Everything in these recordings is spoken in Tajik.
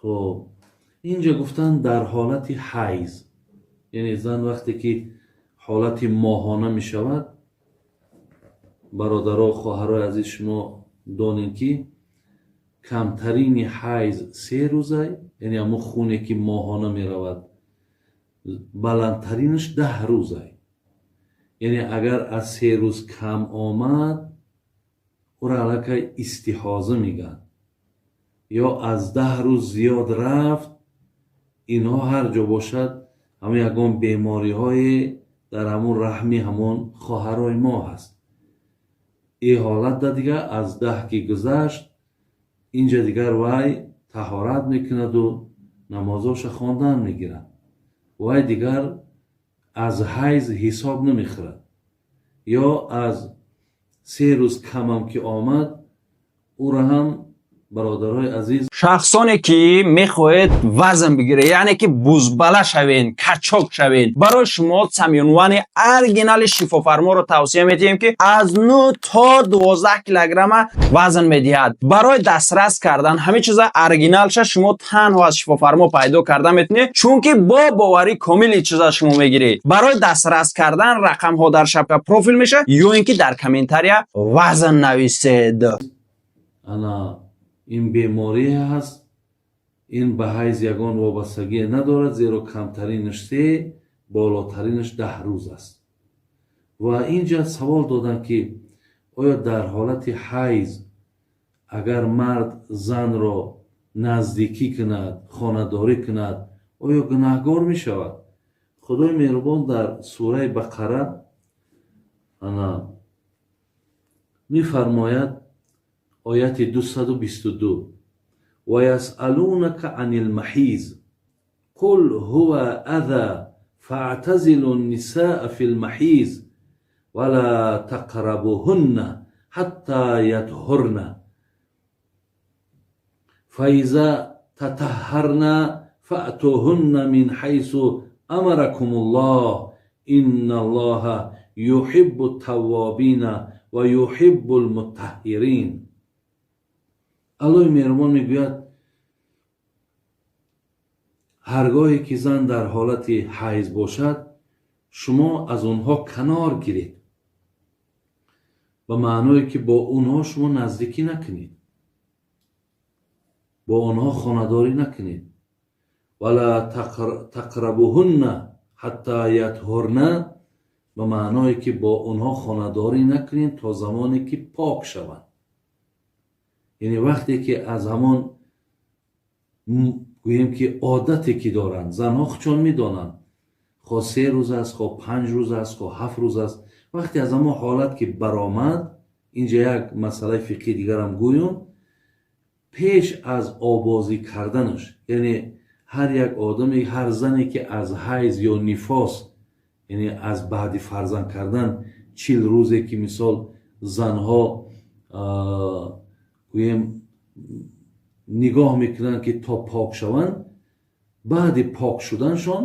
Хоб, инҷа гуфтанд, дар ҳолати ҳайз, яъне зан вақте ки ҳолати моҳона мешавад. Бародаро, хоҳарои азиз, шумо донед, ки камтарини ҳайз 3 рӯза, яъне ҳамон хуне ки моҳона меравад, баландтаринаш 10 рӯза. Яъне агар аз 3 рӯз кам омад, ӯро аллакай истиҳоза мегӯянд, ё аз 10 рӯз зиёд рафт, инҳо ҳар ҷо бошад, ҳамон ягон бемориҳое дар ҳамон раҳми ҳамон хоҳарои мо ҳаст. Ин ҳолатда дигар аз 10 ки гузашт, инҷа дигар вай таҳорат мекунаду намозоша хондан мегирад. Вай дигар аз ҳайз ҳисоб намехӯрад. Ё аз 3 рӯз камам ки омад, ӯро ҳам, бародарои азиз. Шахсоне ки мехоҳед вазн бигиред, яъне ки бузбала шавен, качок шавен, барои шумо Самюнвани оригинали шифофарморо тавсия медиҳем, ки аз 9 то 12 килограмма вазн медиҳад. Барои дастрас кардан ҳамин чиза оригиналша шумо танҳо аз шифофармо пайдо карда метавонед, чунки бо боварӣ комили чиза шумо мегиред. Барои дастрас кардан рақамҳо дар шапка профил мешавад ё ин ки дар комментария «вазн» нависед. Ана ин беморие ҳаст, ин ба ҳайз ягон вобастагие надорад, зеро камтаринаш 3, болотаринаш 10 рӯз аст. Ва инҷа савол доданд, ки оё дар ҳолати ҳайз агар мард занро наздикӣ кунад, хонадорӣ кунад, оё гунаҳгор мешавад? Худои меҳрубон дар сураи Бақара ана мефармояд, ояти 222: ويسألونك عن المحيض قل هو أذى فاعتزلوا النساء في المحيض ولا تقربوهن حتى يطهرن فإذا تطهرن فأتوهن من حيث أمركم الله إن الله يحب التوابين ويحب المتطهرين. Аллоҳи меҳрубон мегӯяд: ҳаргоҳе ки зан дар ҳолати ҳайз бошад, шумо аз онҳо канор гиред, ба маъное ки бо онҳо шумо наздикӣ накунед, бо онҳо хонадорӣ накунед. ولا تقربوهن حتى يطهرن, ба маъное ки бо онҳо хонадорӣ накунед то замоне ки пок шаванд. Яъне вақте ки аз ҳамон, гӯем ки, одате ки доранд, занҳо худшон медонанд, хо 3 рӯз аст, хо 5 рӯз аст, хо 7 рӯз аст, вақте аз ҳамон ҳолат ки баромад. Инҷа як масъалаи фиқҳии дигарам гӯём. Пеш аз обозӣ карданаш, яъне ҳар як одаме, ҳар зане ки аз ҳайз ё нифос, яъне аз баъди фарзанд кардан 40 рӯзе ки мисол занҳо, гӯем, нигоҳ мекунанд, ки то пок шаванд, баъди пок шуданшон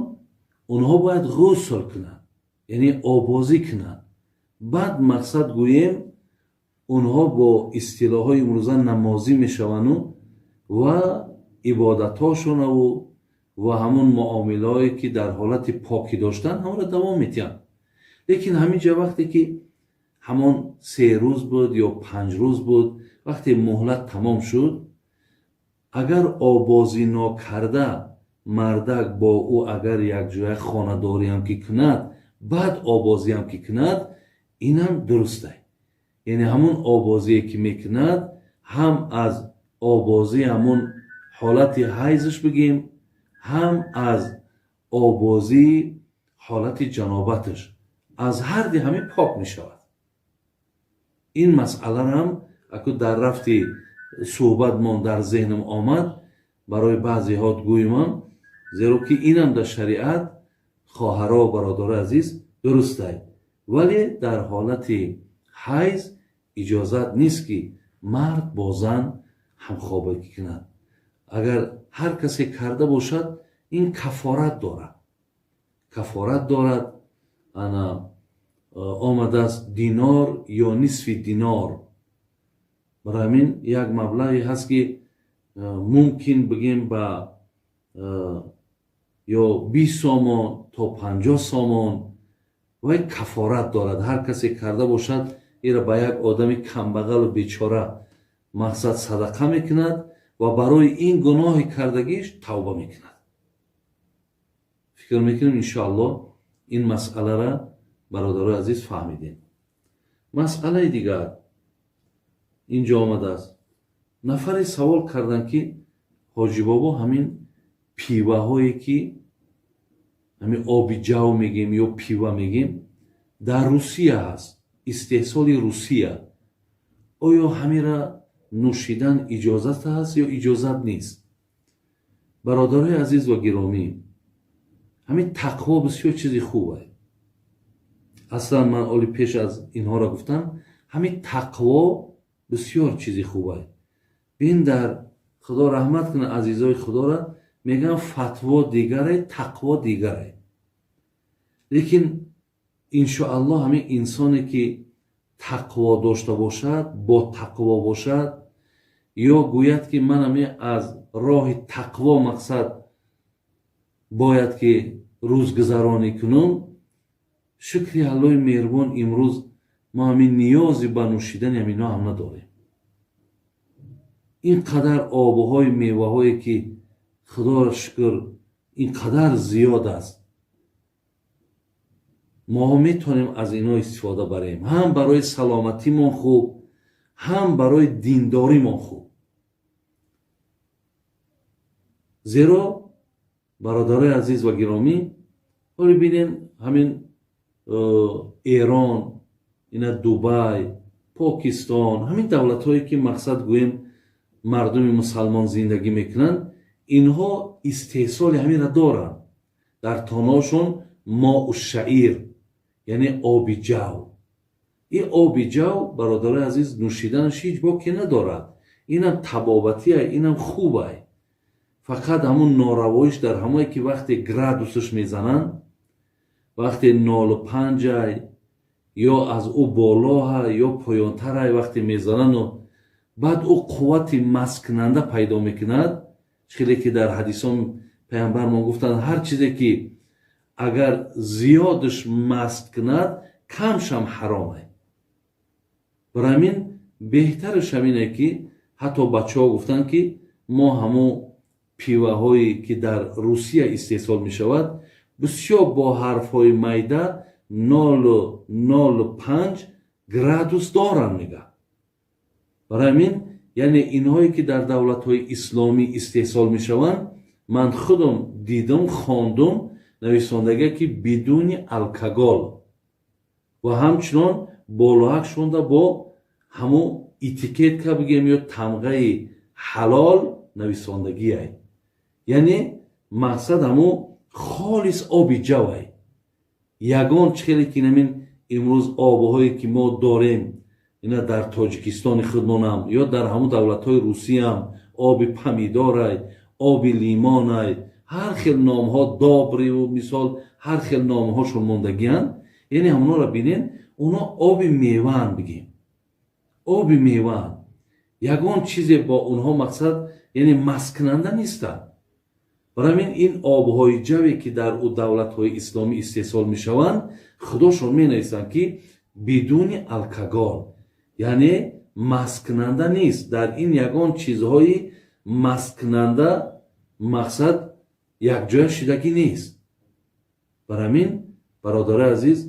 онҳо бояд ғусл кунанд, яъне обозӣ кунанд. Баъд, мақсад, гӯем, онҳо бо истилоҳҳои имрӯза намозӣ мешаванду ва ибодатҳошонаву ва ҳамон муомилаҳое ки дар ҳолати покӣ доштанд, ҳамонро давом медиҳанд. Лекин ҳамин ҷа вақте ки ҳамон 3 рӯз буд ё 5 рӯз буд, вақте муҳлат тамом шуд, агар обозӣ нокарда мардак бо ӯ агар якҷоя хонадориам ки кунад, баъд обозиам ки кунад, инам дурустай. Яъне ҳамон обозие ки мекунад, ҳам аз обозии ҳамон ҳолати ҳайзаш бигем, ҳам аз обозии ҳолати ҷанобаташ, аз ҳарди ҳамин пок мешавад. Ин масъаларам аку дар рафти суҳбатмон дар зеҳнам омад, барои баъзеҳо гӯюмам, зеро ки инам дар шариат, хоҳаро, бародарои азиз, дурустай. Вале дар ҳолати ҳайз иҷозат нест, ки мард бо зан ҳамхобагӣ кунад. Агар ҳар касе карда бошад, ин кафорат дорад, кафорат дорад. Ана омадааст динор ё нисфи динор. Барои ҳамин як маблағе ҳаст, ки Мумкин бигем, ба ё 20 сомон то 50 сомон вай кафорат дорад. Ҳар касе карда бошад, ира ба як одами камбағалу бечора мақсад садақа мекунад ва барои ин гуноҳи кардагиш тавба мекунад. Фикр мекунем, иншоаллоҳ, ин масъалара, бародарои азиз, фаҳмидем. Масъалаи дигар инҷо омадааст. Нафаре савол карданд, ки ҳоҷибобо, ҳамин пиваҳое, ки ҳамин оби ҷав мегем ё пива мегем, дар Русия ҳаст, истеҳсоли Русия, оё ҳамира нӯшидан иҷозат аст ё иҷозат нест? Бародарои азиз ва гиромӣ, ҳамин тақво бисёр чизи хуб аст. Аслан ман оли пеш аз инҳоро гуфтам, ҳамин тақво бисёр чизи хуб аст. Бин, дар Худо раҳмат кунад азизои Худоро, мегӯям, фатво дигаре, тақво дигаре. Лекин иншоаллоҳ, ҳамин инсоне, ки тақво дошта бошад, бо тақво бошад ё гӯяд, ки ман ҳамин аз роҳи тақво мақсад бояд ки рӯзгузаронӣ кунум, шукри Аллоҳи меҳрубон, имрӯз мо ҳамин ниёзи ба нӯшидани ҳаминҳо ҳам надорем. Ин қадар обуҳои меваҳое, ки Худоро шукр, ин қадар зиёд аст, мо метавонем аз инҳо истифода барем, ҳам барои саломатимон хуб, ҳам барои диндоримон хуб. Зеро, бародарои азиз ва гиромӣ, ҳоле бинем, ҳамин Эрон, ина Дубай, Покистон, ҳамин давлатҳое, ки мақсад гӯем мардуми мусалмон зиндагӣ мекунанд, инҳо истеҳсоли ҳаминро доранд. Дар тоношон моу шаир, яъне оби ҷав. Ин оби ҷав, бародарои азиз, нӯшиданаш ҳеҷ боке надорад. Инам табобатия, инам хубай. Фақат ҳамун норавоиш дар ҳамое, ки вақте градусаш мезананд, вақте 0,5-ай ё аз ӯ болоа ё поёнтарай, вақте мезанану баъд ӯ қуввати масткунанда пайдо мекунад. Хеле ки дар ҳадисон паямбармон гуфтанд, ҳар чизе ки агар зиёдаш маст кунад, камшам ҳаромай. Барои ҳамин беҳтараш ҳамине, ки ҳатто бачаҳо гуфтанд, ки мо ҳамун пиваҳое, ки дар Русия истеҳсол мешавад, бисёр бо ҳарфҳои майда 0,05 градус доранд, мега. Барои ҳамин, яъне инҳое, ки дар давлатҳои исломӣ истеҳсол мешаванд, ман худам дидам, хондум, нависондагия, ки бидуни алкогол ва ҳамчунон болоак шонда бо ҳамун этикетка бигем ё тамғаи ҳалол нависондагиай. Яъне мақсад ҳамун холис оби ҷавай. Ягон хеле ки намин имрӯз обҳое, ки мо дорем, ина дар Тоҷикистони худмонам ё дар ҳамун давлатҳои Русиям, оби помидорай, оби лимонай, ҳар хел номҳо, добриву мисол, ҳар хел номҳошон мондагианд. Яъне ҳамонҳоро бинен, онҳо оби меваанд, бигем, оби меваанд. Ягон чизе бо онҳо мақсад, яъне масткунанда нестанд. Барои ҳамин ин обҳои ҷаве, ки дар ӯ давлатҳои исломӣ истеҳсол мешаванд, худошон менависанд, ки бидуни алкогол, яъне масткунанда нест. Дар ин ягон чизҳои масткунанда мақсад якҷоя шидагӣ нест. Барои ҳамин, бародарои азиз,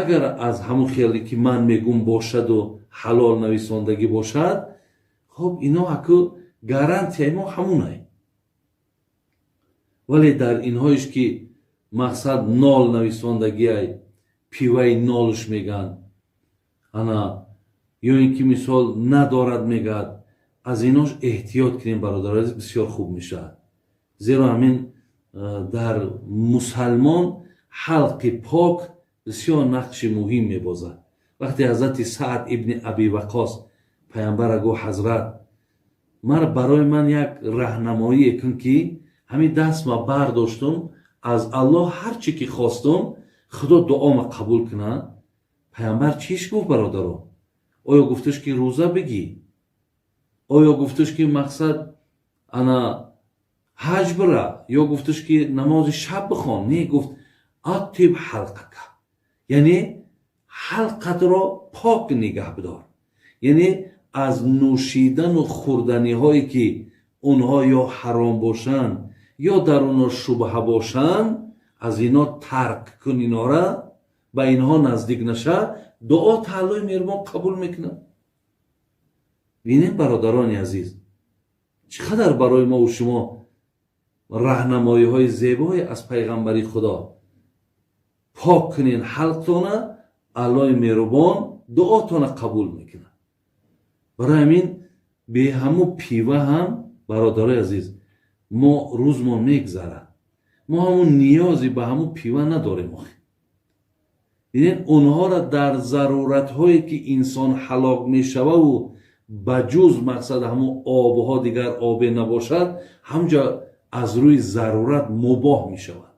агар аз ҳамун хеле, ки ман мегум, бошаду ҳалол нависондагӣ бошад, хоб, ино аку гарантияи мо ҳамунай. Вале дар инҳоеш, ки мақсад нол нависондагиай, пиваи нолш мегӯянд, ана ё ин ки мисол надорад мегӯяд, аз инош эҳтиёт кунем, бародари азиз, бисёр хуб мешавад. Зеро ҳамин дар мусалмон ҳалқи пок бисёр нақши муҳим мебозад. Вақте ҳазрати Саъд ибни Аби Вақос паямбара гуфт: «Ҳазрат, мар барои ман як раҳнамоие кун, ки ҳамин дастма бардоштум, аз Аллоҳ ҳар чӣ ки хостум, Худо дуома қабул кунад», паямбар чиш гуфт, бародаро? Оё гуфташ, ки рӯза бигӣ? Оё гуфташ, ки мақсад Ана ҳаҷ бира, ё гуфташ, ки намози шаб бихон. Не, гуфт: أطب حلقك, яъне ҳалқатро пок нигаҳ бидор, яъне аз нӯшидану хӯрданиҳое, ки онҳо ё ҳаром бошанд, ё дар онҳо шубҳа бошанд, аз ино тарк кун, инора ба инҳо наздик наша, дуо Аллои меҳрубон қабул мекунад. Бинем, бародарони азиз, чӣ қадар барои мову шумо раҳнамоиҳои зебое аз пайғамбари Худо. Пок кунен ҳалқтона, Аллои меҳрубон дуотона қабул мекунад. Барои ҳамин беҳаму пива ҳам, бародарои азиз, мо рӯзмон мегзарад, мо ҳамун ниёзе ба ҳамун пива надорем. Охи, бинед, онҳоро дар заруратҳое, ки инсон ҳалок мешававу ба ҷуз мақсад ҳамун обҳо дигар обе набошад, ҳамҷа аз рӯи зарурат мубоҳ мешавад.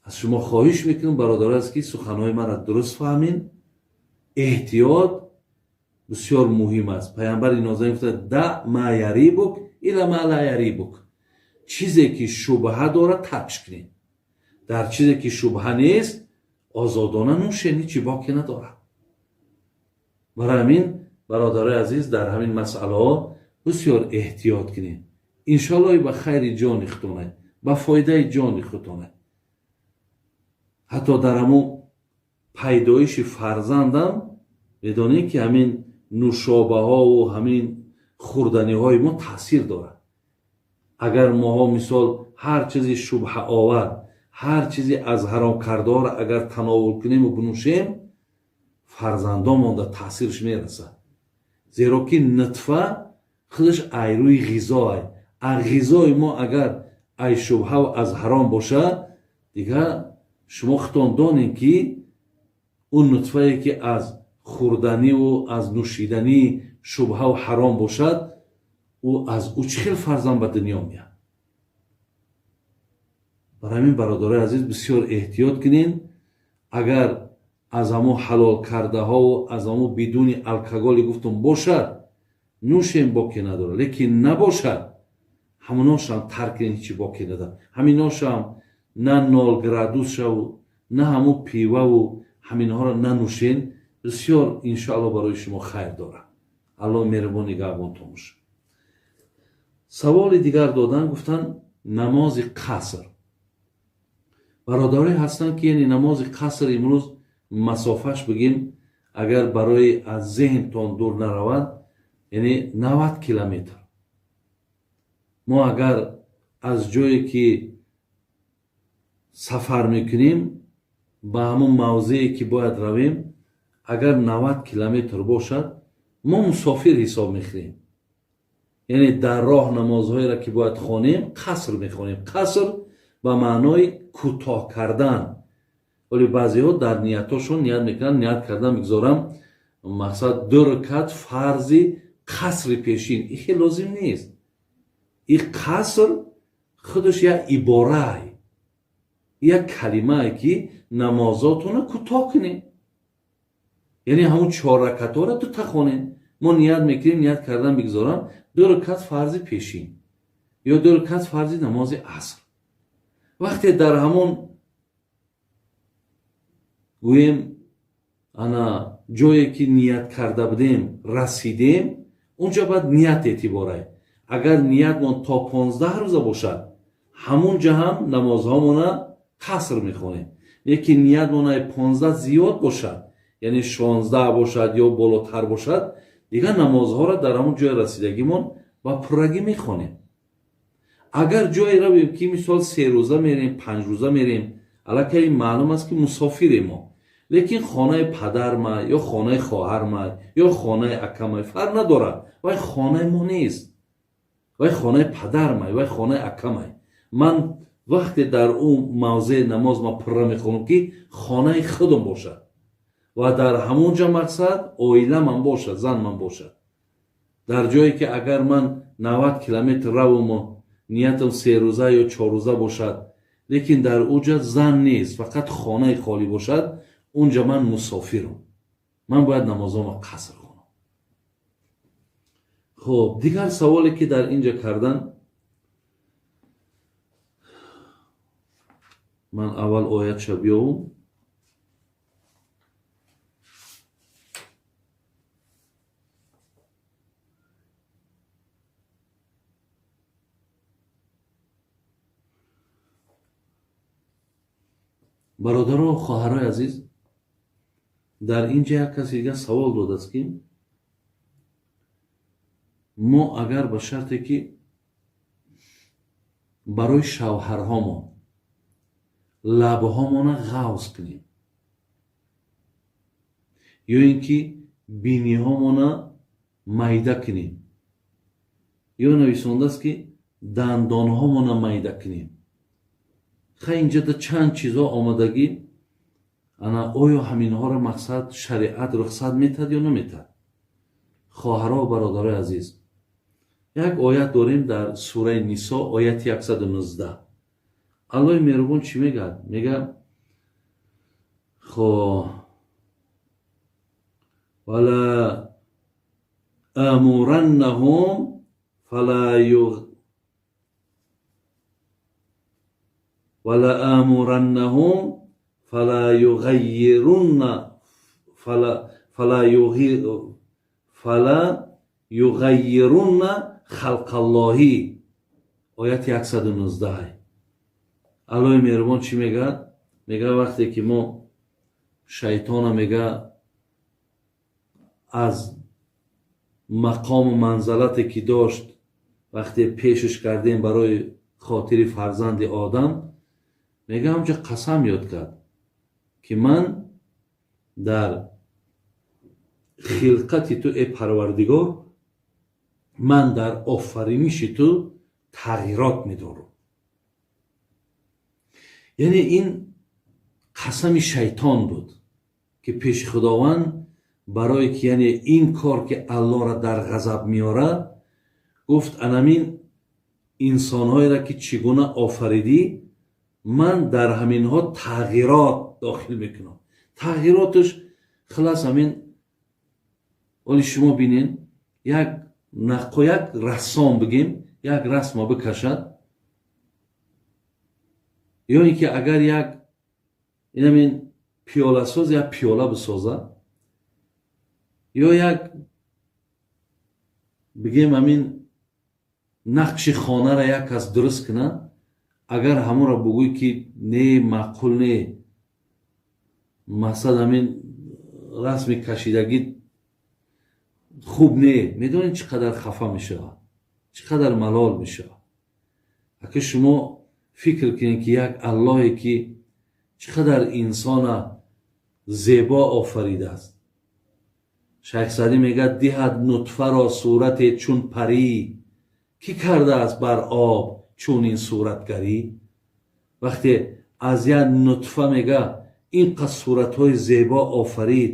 Аз шумо хоҳиш мекунам, бародаро, аст, ки суханҳои маро дуруст фаҳмин. Эҳтиёт бисёр муҳим аст. Пайғамбари нозанин гуфта: دع ما يريبك إلى ما لا يريبك. Чизе ки шубҳа дорад, таркш кунед, дар чизе ки шубҳа нест, озодона нӯшед, ҳечи боке надорад. Барои ҳамин, бародарои азиз, дар ҳамин масъалаҳо бисёр эҳтиёт кунед. Иншоалло, ба хайри ҷони худтонай, ба фоидаи ҷони худтонай. Ҳатто дар ҳамун пайдоиши фарзандам медонед, ки ҳамин нӯшобаҳову ҳамин хӯрданиҳои мо таъсир дорад. Агар моҳо, мисол, ҳар чизи шубҳаовар, ҳар чизи аз ҳаромкардаҳоро агар тановул кунему бинӯшем, фарзандомонда таъсирш мерасад, зеро ки нутфа худаш ай рӯи ғизоай. А ғизои мо агар ай шубҳаву аз ҳаром бошад, дигар шумо худтон донед, ки он нутфае, ки аз хӯрданиву аз нӯшиданӣ шубҳаву ҳаром бошад, ӯ аз ӯ чӣ хел фарзанд ба дунё меяд? Барои ҳамин, бародарои азиз, бисёр эҳтиёт кунед. Агар аз ҳамун ҳалол кардаҳову аз ҳамун бидуни алкоголи гуфтум бошад, нӯшем, боке надорад, лекин набошад, ҳамуношам тарк кунед, ҳечи боке надорад. Ҳаминошам на ноль градус шаву, на ҳамун пиваву ҳаминҳоро нанӯшен, бисёр, иншоалло, барои шумо хайр дорад. Аллоҳ меҳрубон нигаҳбонтон бошад. Саволи дигар додан, гуфтанд: намози қаср. Бародарое ҳастанд, ки яъне намози қаср имрӯз масофаш, бигем, агар барои аз зеҳнтон дур наравад, яъне 90 километр. Мо агар аз ҷое ки сафар мекунем ба ҳамон мавзее, ки бояд равем, агар 90 километр бошад, мо мусофир ҳисоб мехӯрем, яъне дар роҳ намозҳоеро, ки бояд хонем, қаср мехонем. Қаср ба маънои кӯтоҳ кардан. Вале баъзеҳо дар ниятҳошон ният мекунанд, ният кардан мегузорам, мақсад, ду ракат фарзи қасри пешин. И хел лозим нест. И қаср худаш як иборае, як калимае, ки намозотонро кӯтоҳ кунед, яъне ҳамун чор ракатҳоро дута хонед. Мо ният мекунем, ният кардан бигзорам ду ракат фарзи пешин ё ду ракат фарзи намози аср. Вақте дар ҳамон, гӯем, ана ҷое, ки ният карда будем, расидем, унҷа бояд ният эътиборай. Агар ниятмон то 15 рӯза бошад, ҳамунҷа ҳам намозҳомона қаср мехонем. Лекин ниятмон ай 15 зиёд бошад, яъне 16 бошад ё болотар бошад, дигар намозҳоро дар ҳамон ҷои расидагимон ба пуррагӣ мехонем. Агар ҷое равем, ки мисол 3 рӯза мерем, 5 рӯза мерем, аллакай маълум аст, ки мусофирем мо, лекин хонаи падарма ё хонаи хоҳарма ё хонаи акамай, фарқ надорад, вай хонаи мо нест, вай хонаи падармай, вай хонаи акамай. Ман вақте дар ӯ мавзеи намоз ма пурра мехонам, ки хонаи худам бошад ва дар ҳамон ҷа, мақсад, оиламам бошад, занмам бошад. Дар ҷое ки агар ман 90 километр равуму ниятам 3 рӯза ё 4 рӯза бошад, лекин дар ӯ ҷа зан нест, фақат хонаи холӣ бошад, унҷа ман мусофирам, ман бояд намозома қаср хонам. Хуб, дигар саволе ки дар инҷа кардан, ман аввал оятша биёвум. Бародаро, хоҳарои азиз, дар инҷа як каси дигар савол додааст, ки мо агар ба шарте ки барои шавҳарҳомон лабҳомона ғавз кунем ё ин ки биниҳомона майда кунем, ё нависондааст ки дандонҳомона майда кунем, хай инҷа чанд чизҳо омадагӣ, ана оё ҳаминҳоро мақсад шариат рухсат метаҳад ё наметаҳад? Хоҳаро, бародарои азиз, як оят дорем дар сураи Нисо, ояти 119. Аллоҳи меҳрубон чӣ мегӯяд? Мегӯяд: хо вала амураннаҳум фала юғаййирунна фала юғаййирунна халқаллоҳи. Ояти 119. Аллоҳи меҳрубон чӣ мегӯяд? Мегӯяд вақте ки мо шайтона мегӯяд аз мақому манзалате ки дошт вақте пешаш кардем барои хотири фарзанди одам, мегӯяд ҳамҷо қасам ёд кард ки ман дар хилқати ту, э Парвардигор, ман дар офариниши ту тағйирот медорам. Яъне ин қасами шайтон буд ки пеши Худованд барое ки яъне ин кор ки Аллоҳро дар ғазаб меорад, гуфт анамин инсонҳоеро ки чӣ гуна офаридӣ, ман дар ҳаминҳо тағйирот дохил мекунам. Тағйироташ хулас ҳамин, оли шумо бинен, як наққо, як рассом бигем, як расма бикашад, ё ин ки агар як инамин пиёласоз як пиёла бисозад, ё як бигем ҳамин нақши хонаро як кас дуруст кунад, агар ҳамонро бугӯй ки не, маъқул не, мақсад ҳамин расми кашидагӣ хуб не, медонед чӣ қадар хафа мешавад, чӣ қадар малол мешавад. Ака шумо фикр кунед ки як Аллоҳе ки чӣ қадар инсона зебо офаридааст. Шайх Саъдӣ мегӯяд: диҳад нутфаро сурате чун парӣ, кӣ кардааст бар об чун ин суратгарӣ? Вақте аз як нутфа мега ин қад суратҳои зебо офарид,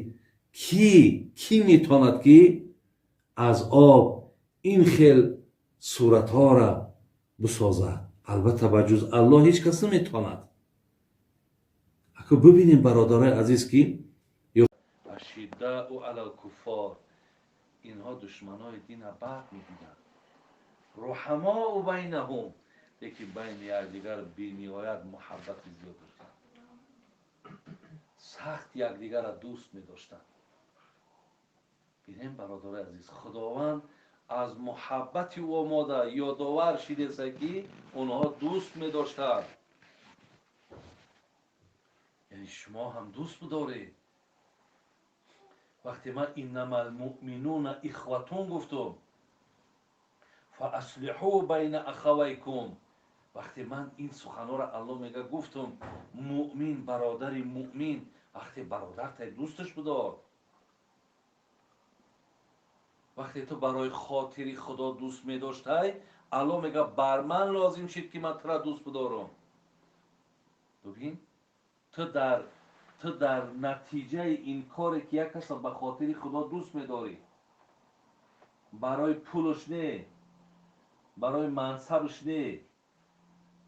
кӣ метавонад ки аз об ин хел суратҳоро бисозад? Албатта ба ҷуз Аллоҳ ҳеҷ кас наметавонад. Аку бибинем, бародарои азиз, ки ашиддау алал куффор, инҳо душманои дина бад мебинанд, руҳамоу байнаҳум, лекин байни якдигар бениҳоят муҳаббати зиёд доштанд, сахт якдигарро дӯст медоштанд. Бинем, бародарои азиз, Худованд аз муҳаббати ӯ омода ёдовар шидеса ки онҳо дӯст медоштанд. Яъне шумо ҳам дӯст бидоред. Вақте ман иннамал муъминуна ихватун гуфтум, фааслиҳу байна ахавайкум, вақте ман ин суханҳоро Аллоҳ мега гуфтум, муъмин бародари муъмин, вақте бародартай дӯсташ бидор. Вақте ту барои хотири Худо дӯст медоштай, Аллоҳ мега бар ман лозим шид ки ман тура дӯст бидорам. Бибин, ту дар натиҷаи ин коре ки як касро ба хотири Худо дӯст медорӣ, барои пулаш не, барои мансабаш не,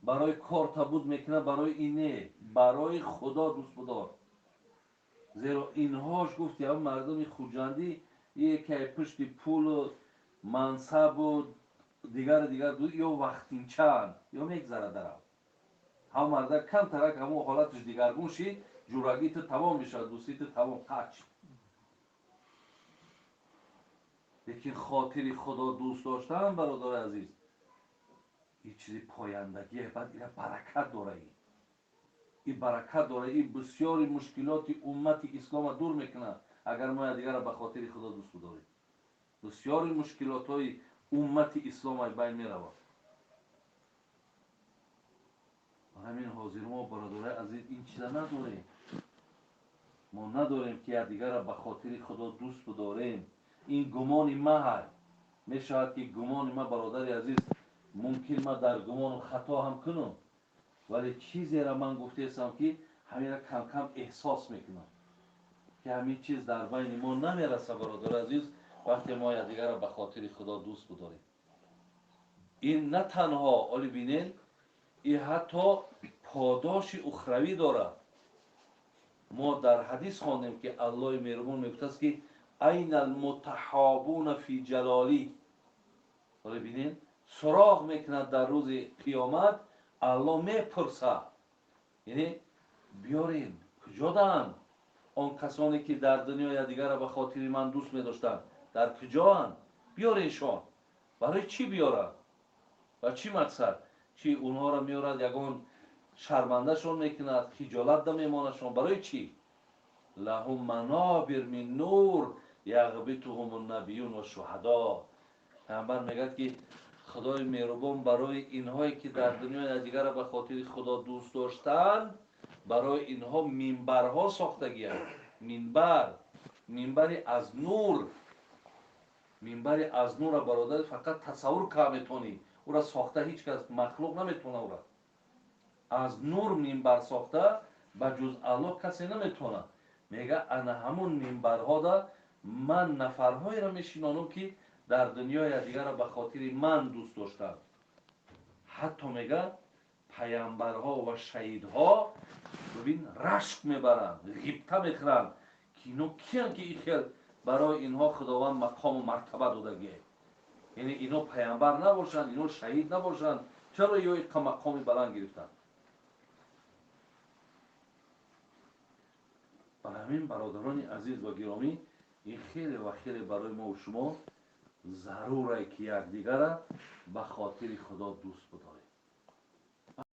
барои кор табуд мекунад, барои ин не, барои Худо дӯст бидор. Зеро инҳош гуфти ҳам мардуми хуҷандӣ яке пушти пулу мансабу дигар дигар ё вақтинчаанд, ё мегзарад дарав. Ҳам марда камтарак ҳамон ҳолаташ дигаргун шид, ҷурагӣ ту тамом мешавад, дӯстӣ ту тамом қатъ шид. Лекин хотири Худо дӯст доштан, бародари азиз, ин чизи пояндагие, баъд ина баракат дора, ин баракат дора, ин бисёри мушкилоти уммати ислома дур мекунад, агар мо якдигарро ба хотири Худо дӯст бидорем. Бисёри мушкилотҳои уммати ислом аз байн меравад. Ҳамин ҳозир мо, бародарои азиз, ин чиза надорем. Мо надорем ки якдигарро ба хотири Худо дӯст бидорем. Ин гумони ма ҳай. Мешавад ки гумони ма, бародари азиз, мумкин ма дар гумону хато ҳам кунам, вале чизеро ман гуфтаестам ки ҳаминро кам-кам эҳсос мекунам ки ҳамин чиз дар байни мо намераса, бародари азиз, вақте мо якдигарро ба хотири Худо дӯст бидорем. Ин на танҳо, оли бинен, ин ҳатто подоши ухравӣ дорад. Мо дар ҳадис хондем ки Аллоҳи меҳрубон мегуфтааст ки айна алмутаҳобуна фи ҷалолӣ. Оли бинен, суроғ мекунад дар рӯзи қиёмат, Аллоҳ мепурсад, яъне биёрен, куҷодаанд он касоне ки дар дунё якдигарро ба хотири ман дӯст медоштанд, дар куҷоанд? Биёреншон. Барои чӣ биёранд? Ба чӣ мақсад? Чи онҳоро меорад, ягон шармандашон мекунад, хиҷолат намемонадшон? Барои чӣ? Лаҳум манобир мин нур яғбитуҳум набиюн ва шуҳадо. Паёмбар мегӯяд ки Худои меҳрубон барои инҳое ки дар дунё якдигарро ба хотири Худо дӯст доштанд, барои инҳо минбарҳо сохтагианд. Минбар, минбари аз нур, минбари аз нурро, бародар, фақат тасаввур карда метавонӣ. Ӯра сохта ҳеҷ кас махлуқ наметавона. Ӯра аз нур минбар сохта ба ҷуз Аллоҳ касе наметавонад. Мега ана ҳамун минбарҳода ман нафарҳоеро мешинонам ки дар дунё якдигарро ба хотири ман дӯст доштанд. Ҳатто мега паямбарҳо ва шаҳидҳо, бибин, рашк мебаранд, ғибта мехӯранд ки ино киянд ки ин хел барои инҳо Худованд мақому мартаба додагие. Яъне ино паямбар набошанд, ино шаҳид набошанд, чаро ё иқа мақоми баланд гирифтанд? Ба ҳамин, бародарони азиз ва гиромӣ, ин хеле ва хеле барои мо шумо зарурае ки якдигарро ба хотири Худо дӯст бидорем.